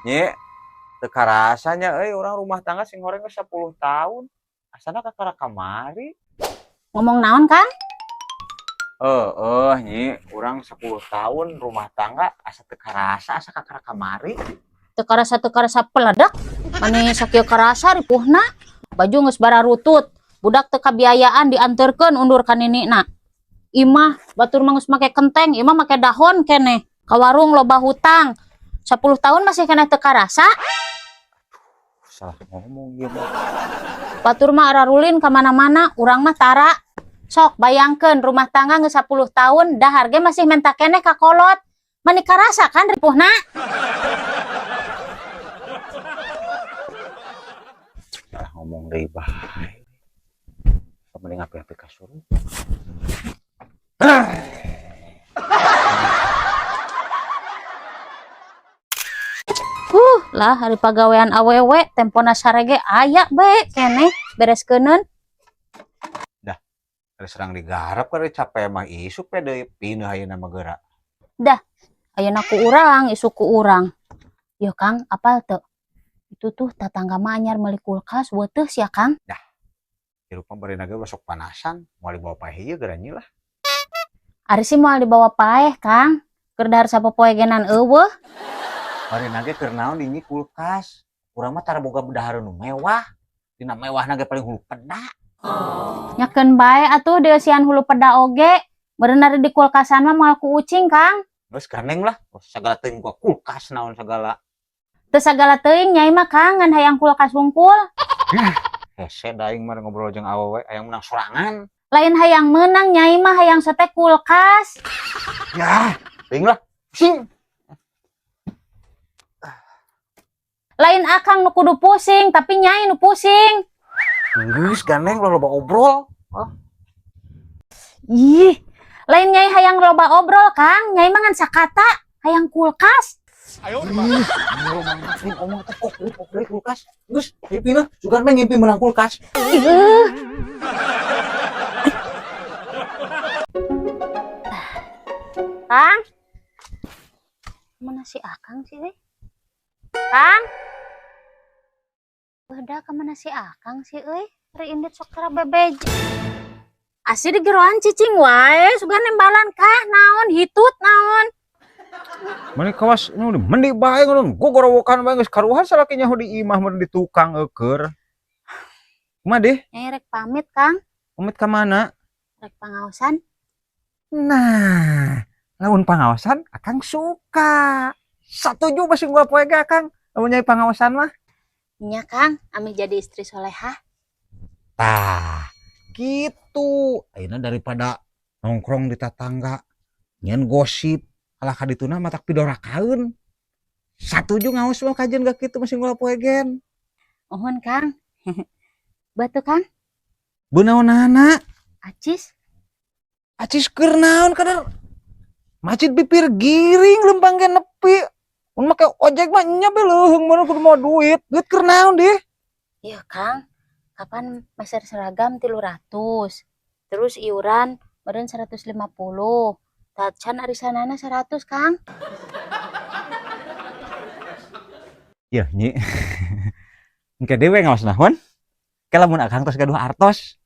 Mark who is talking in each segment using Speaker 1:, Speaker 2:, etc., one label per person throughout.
Speaker 1: Nyi, teu karasa nya euy urang rumah tangga sing horeng geus 10 tahun. Asana kakara kamari.
Speaker 2: Ngomong naon, Kang?
Speaker 1: Heeh, Nyi, urang 10 tahun rumah tangga asa teu karasa, asa kakara kamari.
Speaker 2: Teu karasa, teu karasa peledak. Mani sakieu karasa ripuhna. Baju geus bararutut. Budak teu kabiayaan dianterkeun undur ka ninina. Imah batur mah geus make kenteng, imah make dahon keneh. Ka warung loba hutang. 10 tahun masih keneh teu karasa.
Speaker 1: Salah ngomong ieu mah.
Speaker 2: Batur mah ararulin ka mana-mana, urang mah tara. Sok bayangkeun rumah tangga geus 10 tahun, dahar ge masih menta keneh ka kolot. Mani karasa kan ripuhna?
Speaker 1: Salah ngomong deui bae. Mending api-api kasur.
Speaker 2: Lah hari pagawean awewe tempona sarege aya bae keneh bereskeunun.
Speaker 1: Dah, ari serang digarap kali capek mah isuk we deui pindah ayeuna mah geura.
Speaker 2: Dah, ayeuna ku urang, isuk ku urang. Yo Kang, apal teu? Itu tuh tatangga mah anyar meuli kulkas, weutuh sia Kang.
Speaker 1: Dah. Hirup mah bari naga besok panasan, moal dibawa paeh ieu geura nyi lah.
Speaker 2: Ari sih moal dibawa paeh, Kang. Keur dahar sapopoe genan eueuh.
Speaker 1: Bari nage keur naon di nyi kulkas. Urang mah tara boga dahareun nu mewah. Dina mewahna ge paling hulu peda.
Speaker 2: Nyakeun bae atuh dieusian hulu peda oge. Meureun ari di kulkasan mah moal ku ucing, Kang.
Speaker 1: Geus gandeng lah, sagala teuing gua kulkas naon sagala.
Speaker 2: Teu sagala teuing nyai mah Kang, ngan hayang kulkas wungkul.
Speaker 1: Yah, hese da aing mah ngobrol jeung awewe hayang menang sorangan.
Speaker 2: Lain hayang menang nyai mah hayang sete kulkas.
Speaker 1: Yah, teuing lah. Pusing.
Speaker 2: Lain akang nu kudu pusing, tapi nyai nu pusing.
Speaker 1: Geus gandeng loba obrol. Oh.
Speaker 2: Ih, lain nyai hayang loba obrol, Kang. Nyai mah ngan sakata hayang kulkas.
Speaker 1: Ayo, ih, ngomong teh kok kulkas. Geus, ngimpi sugan mah ngimpi menang kulkas.
Speaker 2: Ih. Kang. Mana si Akang sih, euy? Kang. Udah kemana si Akang sih, euy? Ari indit sok tara bebej. Asih di geroan cicing wae, sugan nembalan kah naon hitut naon.
Speaker 1: Mane kawas nu mendi bae ngono, gogorowokan bae geus karuhan salaki nyaho di imah mun di tukang eueur. Kumaha deh?
Speaker 2: Nyai rek pamit, Kang.
Speaker 1: Pamit ka mana?
Speaker 2: Rek pangaosan.
Speaker 1: Nah, lamun pangaosan Akang suka. Satuju masih gua poe ge Akang lamun nyai pangaosan mah.
Speaker 2: Nya Kang, ami jadi istri solehah.
Speaker 1: Tah, gitu. Ayeuna daripada nongkrong di tatangga nyen gosip alah kadituna matak pidorakaeun. Satuju ngaos mah kajian gak kitu masih ngula poe gen.
Speaker 2: Mohon Kang. Batu Kang.
Speaker 1: Benaonana?
Speaker 2: Acis.
Speaker 1: Acis keur naon kadar? Macit bipir giring lempang ge nepi. Mun make ojek mah nya be leuheung mun kudu mau duit. Duit keur naon deh?
Speaker 2: Iya Kang, kapan meser seragam 300. Terus iuran meureun 150. Tacan arisanana 100, Kang.
Speaker 1: Iya, Nyi. Engke dewe ngaosna, Hun. Ke lamun Akang tos gaduh artos.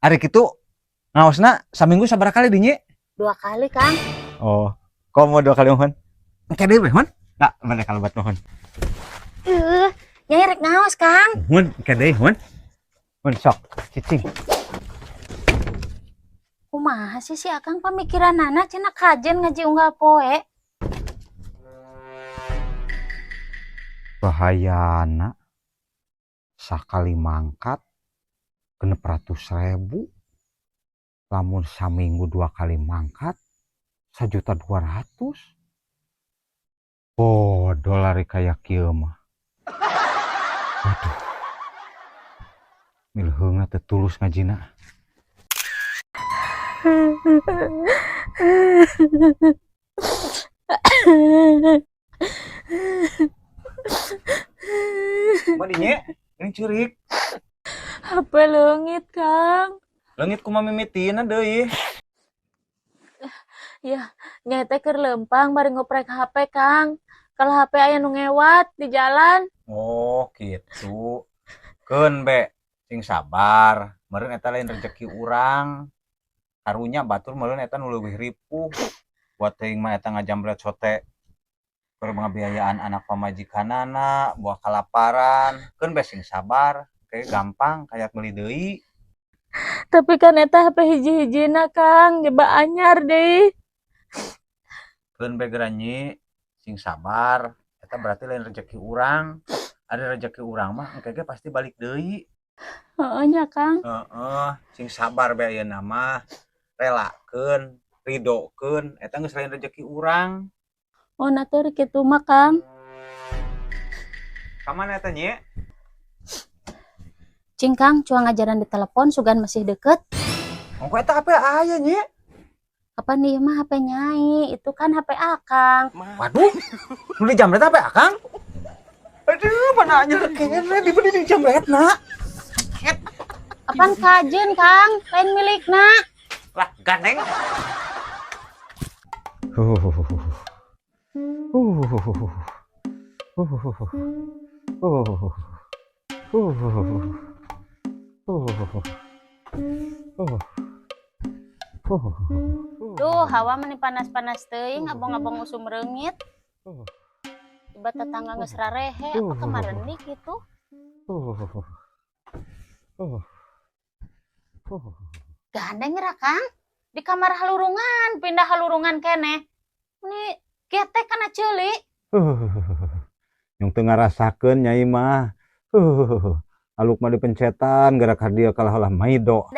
Speaker 1: Ari kitu ngaosna saminggu sabaraha kali di Nyi?
Speaker 2: 2 kali, Kang.
Speaker 1: Oh, komo 2 kali, Hun. Engke dewe, Hun. Nah, mana kalau buat mohon.
Speaker 2: Nyai rek ngaos, Kang.
Speaker 1: Hun, engke deui, Hun. Hun sok, cicing.
Speaker 2: Kumaha sih si Akang pamikiranana cenah kajen ngaji unggal poe.
Speaker 1: Bahayana sakali mangkat 600.000, lamun saminggu 2 kali mangkat 1.200.000. Bodoh lari kayak kieu mah. Aduh, milheungna teu tulus ngajina. Kumaha dinya? Ini ceurik.
Speaker 2: HP leungit, Kang.
Speaker 1: Leungit kumaha mimitina deui?
Speaker 2: Ya, nyai teh keur leumpang bari ngoprek HP, Kang.
Speaker 3: Kalau HP aya nu ngewat di jalan.
Speaker 1: Oh, gitu. Keun be, sing sabar. Meureun eta lain rezeki urang. Karunya batur meureun eta nu leuwih ripuh. Buat teuing mah eta ngajambret sote keur ngabiayaan anak pamajikanana, buah kalaparan. Keun be sing sabar. Kayak gampang kayak meuli deui.
Speaker 3: Tapi kan eta HP hiji-hijina, Kang, jeba anyar deui.
Speaker 1: Keun be geura, Nyi, sing sabar. Eta berarti lain rezeki urang. Ada rezeki urang mah engke ge pasti balik deui.
Speaker 3: Heeh nya, Kang.
Speaker 1: Heeh, sing sabar be ayeuna mah. Relakeun, ridokeun, eta geus lain rezeki urang.
Speaker 3: Oh, nah teu kitu mah, Kang.
Speaker 1: Ka mana eta, Nyi?
Speaker 2: Cing Kang, cuang ngajaran di telepon sugan masih deket.
Speaker 1: Ongko eta HP aya, Nyi?
Speaker 2: Kapan ieu mah HP Nyai, itu kan HP Akang.
Speaker 1: Waduh, nu dijambret HP Akang? Aduh, mana anyar keneh dibeli di jambretna.
Speaker 2: Kapan kajeun, Kang? Lain milikna.
Speaker 1: Lah, gandeng. Uh. Uh. Uh. Uh. Uh. Uh. Uh. Uh.
Speaker 2: Duh, hawa meni panas-panas teuing, abong-abong usum reungit. Tiba tetangga geus rarehe, apa kemarin nih gitu.
Speaker 1: Uh. Uh.
Speaker 2: Gandeng ra, Kang? Di kamar halurungan, pindah halurungan keneh. Ini getek kana ceuli.
Speaker 1: Yang teu ngarasakeun Nyai mah. Aluk mah dipencetan gara ka dieu kalah-kalah maido.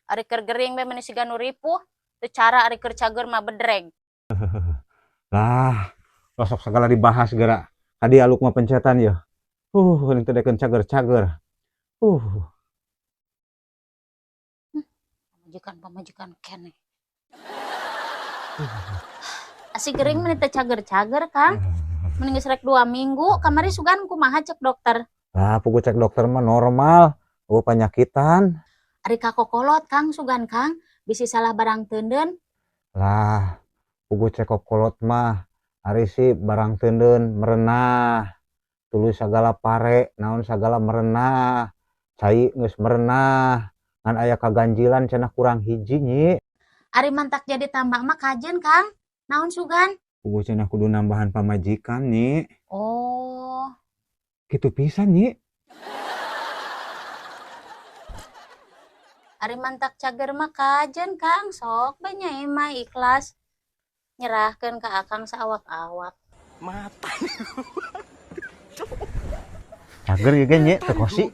Speaker 2: Ari keur gering be meni siga nu ripuh, teu cara ari keur cager mah bedreg.
Speaker 1: Lah, sok segala dibahas gara ka dieu aluk mah pencetan ya. Ini teh dekeun cager-cager.
Speaker 2: Pamajikan-pamajikan keneh. Asih gering meni teu cager-cager, Kang. Meni geus rek 2 minggu, kamari sugan kumaha cek dokter?
Speaker 1: Lah, puguh cek dokter mah normal, eueuh panyakitan.
Speaker 2: Ari kakokolot, Kang, sugan Kang, bisi salah barang teunden.
Speaker 1: Lah, puguh cek kokolot mah ari si barang teunden merenah. Tuluy sagala pare, naon sagala merenah. Cai geus merenah. Ngan aya kaganjilan cenah kurang hiji, Nyi.
Speaker 2: Ari mantak jadi tambah mah kajen, Kang. Naon sugan?
Speaker 1: Puguh cenah kudu nambahan pamajikan, Nyi.
Speaker 2: Oh.
Speaker 1: Kitu pisan, Nyi.
Speaker 2: Ari mantak cager mah kajen, Kang. Sok bae Nyai mah ikhlas. Nyerahkeun ka Akang saawak-awak.
Speaker 4: Mata.
Speaker 1: Cager ieu ge, Nyi, teu kosi.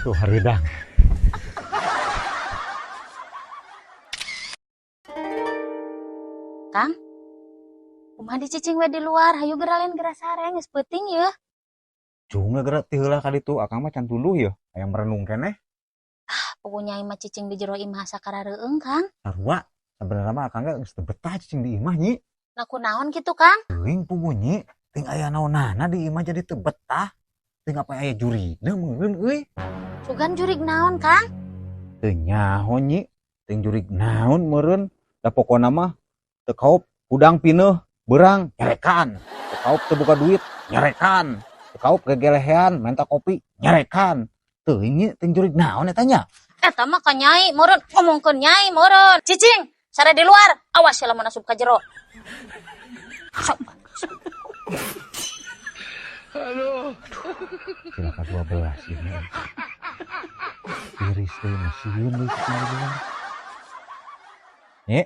Speaker 1: Tuh haridang.
Speaker 2: Kang, kumaha dicicing we di luar, hayu geura lain geura sare geus peuting yeuh.
Speaker 1: Cung geura ti heula ka ditu, Akang mah can tunduh yeuh, aya merenung keneh.
Speaker 2: Ah, pokoknya imah cicing di jero imah sakarareueung, Kang.
Speaker 1: Sarua, sabenerna mah Akang ge geus teu betah cicing di imah, Nyi.
Speaker 2: Nah kunaon kitu, Kang?
Speaker 1: Teuing puguh, Nyi, ting aya naonana di imah jadi teu betah. Ting apa aya jurigna meureun euy.
Speaker 2: Sugan jurig naon, Kang?
Speaker 1: Teu nyaho, Nyi, ting jurig naon meureun. Da pokona mah teu kaop hudang pineuh beurang nyarekan. Teu kaop teu boga duit nyarekan. Teu kaop gegelehean minta kopi nyarekan. Teuing, Nyi, ting jurig naon eta nya?
Speaker 2: Eta mah ka Nyai meureun, ngomongkeun Nyai meureun. Cicing, sare di luar. Awas ya lamun asup ka jero. Sok.
Speaker 1: Aduh. Cilaka 12 ini. Tiris deui mah sieun deui cicing di luar. Nyi.